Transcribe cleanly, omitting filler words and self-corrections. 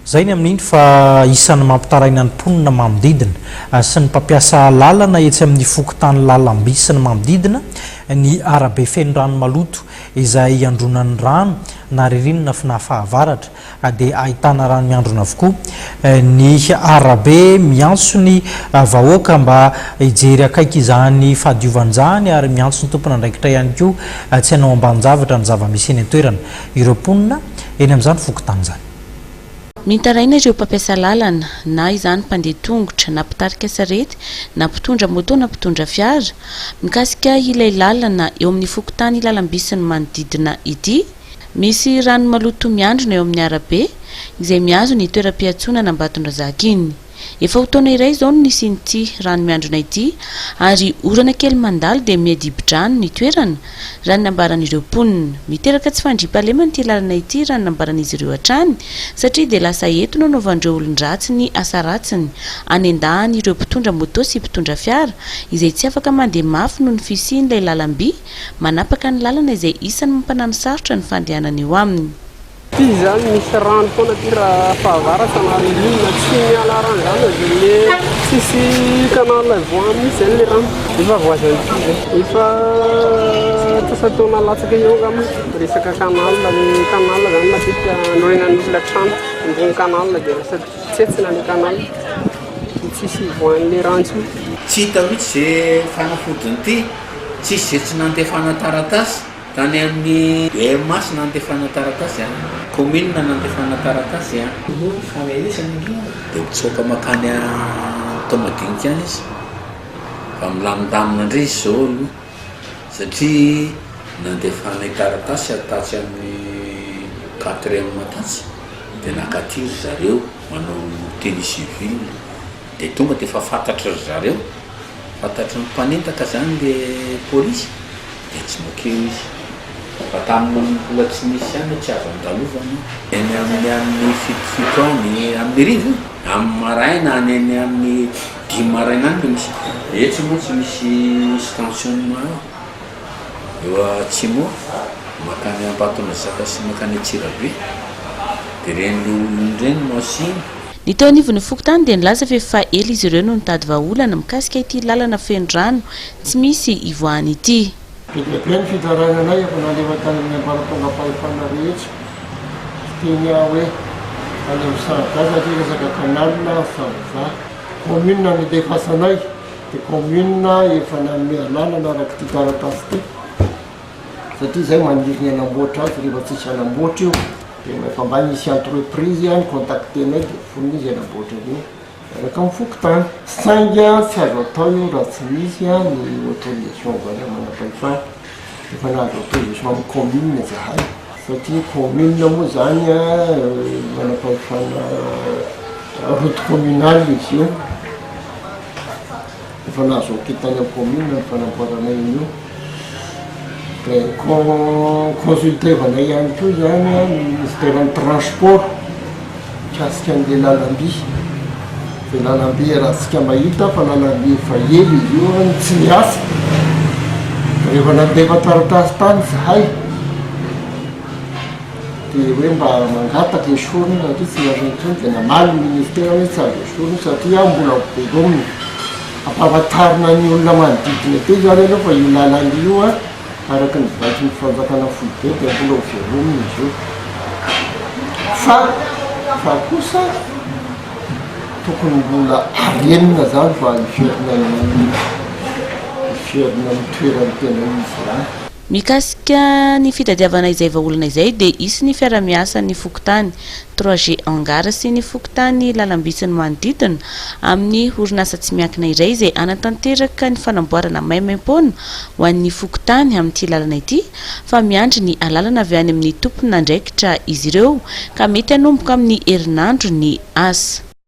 Izay ny amin'iny fa isan'ny mampitaraina ny mponina manodidina sy ny mpampiasa lalana etsy amin'ny fokontany Lalamby sy ny manodidina ny arabe feno rano maloto izay iandronan'ny rano na ririnina na fahavaratra dia ahitana rano miandrona avokoa ny arabe. Miantso ny vahoaka mba hijery akaiky izany fahadiovana izany ary miantso ny tompon'andraikitra ihany koa tsy hanao ambanin-javatra ny zava-misy eny an-toerana ireo mponina eny amin'izany fokontany izany. Mitaraina ireo mpampiasa lalana, na izany mpandeha tongotra, na mpitarika sarety, na mpitondra moto na mpitondra fiara, mikasika ilay lalana eo amin'ny fokontany Lalamby sy ny manodidina ity. Misy rano maloto miandrona eo amin'ny arabe, izay mihazo ny toeram-piantsonana Ambatondrazaka iny. Efa ho taona iray izao no nisian'ity rano miandrona ity, ary orana kely mandalo dia miha-dibo-drano ny toerana, raha ny nambaran'ireo mponina. Miteraka tsy fandriampahalemana ity lalana ity raha ny nambaran'izy ireo hatrany, satria dia lasa eto no anaovan'ireo olon-dratsy ny asa ratsiny, anendahany ireo mpitondra moto sy mpitondra fiara, izay tsy afaka mandeha mafy noho ny fisian'ilay lalam-by Manapaka ny lalana izay isan'ny mampanano sarotra ny fandehanana eo aminy. Ty zany misy rano foana ty raha fahavaratra na ririnina tsy miala rano zany aza le tsisy canal ivoahany mihitsy zany le rano efa voizin ty zay efa antsasa-taona latsaka eo angamba resaka canal le canal zany matetika anorenan'ny olona trano ambony canal de lasa tsetsina le canal de tsisy ivoahan'le rano intsony. Tsy hita mihitsy ze fanafodiny ty. Tsisy ze tsy nandefana taratasy tany amin'ny BMH nandefana taratasy a, commune nandefana taratasy a. Famelezana aloha dia mitsoaka makany Antaomadinika any izy fa milamindamina indray izy zao aloha satria nandefanay taratasy tatsy amin'ny quatrième tatsy dia nakaty ry zareo manao tenue civile dia tonga dia efa fantatry ry zareo. Fantatry ny mpanendaka zany le polisy de tsy makeo izy. Fa tamin'ny mbola tsy nisy ihany tsy azo andalovana. Eny amin'ny amin'ny fitofito any amin'ny hariva io, amin'ny maraina any any amin'ny dimy maraina any de misy, etsy moa tsy misy stationnement eo, eo atsimo mankany Ambatondrazaka sy mankany Antsirabe, de ireny le olona ireny no asiana. Ny teo anivon'ny fokontany dia nilaza fa efa ela izy ireo no nitady vahaolana mikasika ity lalana feno rano tsy misy ivoahana ity. Be dia be ny fitarainanay efa nalefa tany amin'ny ambaratongam-pahefana rehetra. Fiteny aho hoe any amin'ny Sariva satria resaka canal Sariva. Commune nandefasanay dia commune efa nanome alalana araka ity taratasy ity. Satria izay maniry ny hanamboatra azy rehefa tsisy hanamboatra io dia efa mba nisy entreprise ni-contacter-nay dia vonona izy hanamboatra an'io miaraka amin'ny fokontany. Saingy tsy azo atao io raha tsy misy ny autorisation avy any amin'ny manam-pahefana. Efa nahazo autorisation amin'ny commune izahay satria commune moa izany manam-pahefana route communale izy io. Efa nahazo ok tany amin'ny commune ny fanamboaranay an'io. Dia consulter-vanay ihany koa izany ny ministeran'ny transport mikasika an'ilay lalamby. Ilay lalamby iarahantsika mahita fa lalamby efa ela izy io no tsy niasa. Rehefa nandefa taratasy tany izahay dia hoe mba mangataka esorina satria tsy miasa intsony dia namaly ny ministera hoe tsy azo esorina satria mbola velomina. Ampahafantarina ny olona manodidina ety izany aloha fa io lalana io araka ny baikon'ny fanjakana foibe dia mbola ho velomina izy io. Fa fa kosa tokony mbola harenina izany fa hiverina hiverina amin'ny toerany tena izy ihany. Mikasika ny fitadiavana izay vahaolana izay dia hisy ny fiarahamiasan'ny fokontany Trois G Hangar sy ny fokontany Lalamby sy ny manodidina amin'ny orinasa tsy miankina iray izay hanatanteraka ny fanamboarana maimaimpoana ho an'ny fokontany amin'ity lalana ity fa miandry ny alalana avy any amin'ny tompon'andraikitra izy ireo ka mety hanomboka amin'ny herinandro ny asa.